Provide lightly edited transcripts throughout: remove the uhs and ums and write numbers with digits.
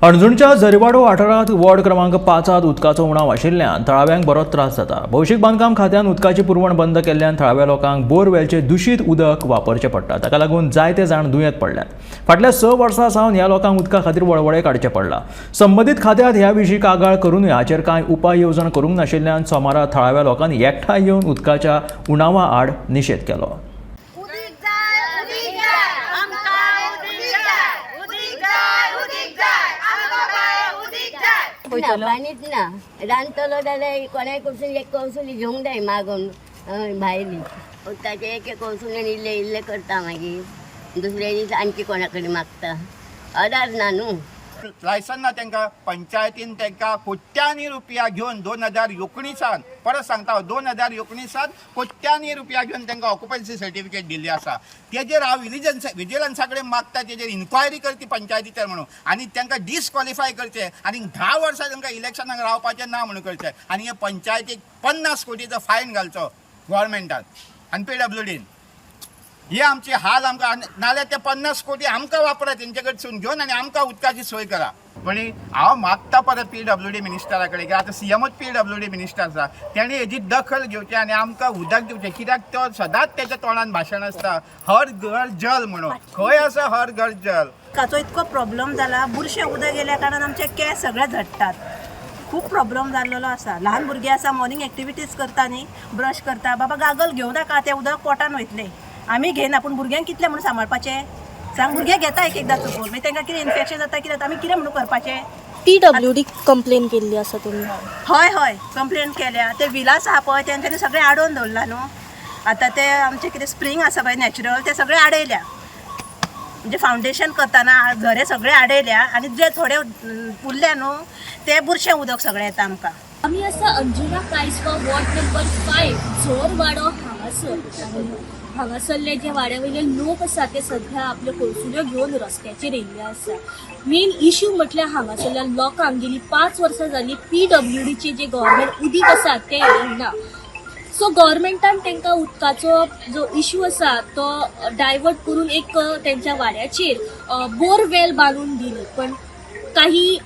हणजूणच्या झरीवाडो वाठारांत वॉर्ड क्रमांक 5 उदकाचो उणाव आशिल्ल्यान थळाव्यांक बरोच त्रास जाता. भौशीक बांदकाम खात्यान उदकाची पुरवण बंद केल्ल्यान थळाव्या लोकांक बोरवेलचें दुशीत उदक वापरचें पडटा. ताका लागून जायते जाण दुयेंत पडल्यात. फाटल्या 6 वर्सां सावन ह्या लोकांक उदका खातीर वळवळे काडचे पडला. संबंदीत खात्यात ह्या विशीं कागाळ करूनय हाचेर कांय उपाय येवजण करूंक नाशिल्ल्यान सोमारा थळाव्या लोकांनी एकठांय येवन उदकाच्या उणावा आड निशेध केलो. उदीक जाय, उदीक जाय, आमकां उदीक जाय, उदीक जाय, उदीक जाय, आमकां बाये उदीक जाय. ना, पाणीच ना. रांदतलो जाल्यार कोणाय कडसून एक कौसुली घेवंक जाय मागून भायली. उदकाचें एक एक कौसुल्यान इल्लें इल्लें करता, मागीर दुसरे दीस आणखी कोणा कडेन मागता. आदार ना न्हू. लायसन ना तांकां. पंचायतीन तांकां कोट्यांनी रुपया घेवन 2019, परत सांगता, 2019 कोट्यांनी रुपया घेवन तांकां ऑक्युपन्सी सर्टिफिकेट दिल्ली आसा. तेजेर हांव विजिलन्सा कडेन मागता, तेजेर इन्क्वायरी करची पंचायतीचेर म्हणून आनी तांकां डिसक्वॉलिफाय करचें आनी 10 वर्सां तांकां इलेक्शनाक रावपाचें ना म्हणून करचें आनी हे पंचायतीक 50 कोटीचो फायन घालचो गव्हर्मेंटान आनी पीडब्ल्यूडीन. हे आमचे हाल आमकां. नाल्यार ते 50 कोटी आमकां वापरा तेंचे कडसून घेवन आनी आमकां उदकाची सोय करा. पण हांव मागता परत पीडब्ल्यूडी मिनिस्टरा कडेन, आतां सीएमूच पीडब्ल्यूडी मिनिस्टर आसा, तेणी हेजी दखल घेवची आनी आमकां उदक दिवचें. कित्याक तो सदांच तेच्या तोंडान भाशण आसता, हर घर जल म्हणून. खंय आसा हर घर जल? उदकाचो इतको प्रॉब्लम जाला. बुरशें उदक गेल्या कारणान आमचे केंस सगळे झडटात. खूब प्रॉब्लम जाल्लेलो आसा. ल्हान भुरगीं आसा, मॉर्निंग एक्टिविटीज करता न्ही, ब्रश करता, बाबा गागल घेवं नाका, तें उदक पोटान वयतलें. आमी घेयना, पूण भुरग्यांक कितलें म्हणून सांबाळपाचें सांग? भुरगे घेता एक एकदां चुकून, मागीर तांकां कितें इन्फेक्शन जाता, कितें जाता, आमी कितें म्हणून करपाचें? पीडब्ल्यूडी कंप्लेन केल्ली आसा तुमी? हय हय, कंप्लेन केल्या. ते विलास आहा पळय, तेंच्यांनी सगळें आडोवन दवरला न्हू. आतां ते आमचें कितें स्प्रींग आसा पळय नॅचरल, ते सगळे आडयल्या. म्हणजे फावंडेशन करतना झरे सगळे आडयल्या आनी जे थोडे उरल्या न्हू, ते बुरशें उदक सगळें येता आमकां. आमी आसा अंजुना कायसवा, वॉर्ड नंबर 5, झोरवाडो हांगासर आनी हांगासरले जे वाड्या वयले लोक आसा ते सध्या आपल्यो कोळसुल्यो घेवन रस्त्याचेर येयल्ले आसा. मेन इश्यू म्हटल्यार हांगासरल्या लोकांक गेली 5 वर्सां जाली पीडब्ल्यूडीचे जे गव्हर्मेंट उदीक आसा तें येना. सो गव्हर्मेंटान तांकां उदकाचो जो इश्यू आसा तो डायवर्ट करून एक तेंच्या वाड्याचेर बोरवेल बांदून दिली, पण काही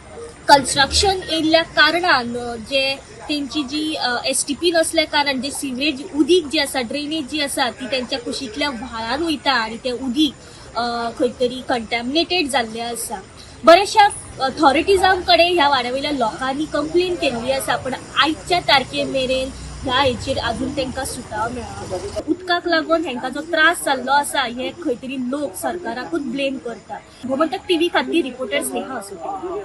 कन्स्ट्रक्शन येयल्ल्या कारणान जे तेंची जी एसटीपी नसल्या कारणान जे सिवरेज उदीक जी आसा, ड्रेनेज जी आसा, ती तेंच्या कुशींतल्या व्हाळान वयता आनी तें उदीक खंय तरी कंटॅमिनेटेड जाल्लें आसा. बऱ्याचशा अथॉरिटिजां कडेन ह्या वाड्या वयल्या लोकांनी कंप्लेन केल्ली आसा, पण आयच्या तारखे मेरेन ह्या हेचेर अजून तांकां सुटाव मेळना. उदकाक लागून हेंकां जो त्रास जाल्लो आसा, हे खंय तरी लोक सरकाराकूच ब्लेम करता. गोमंतक टीव्ही खातीर रिपोर्टर स्नेहा असोटे.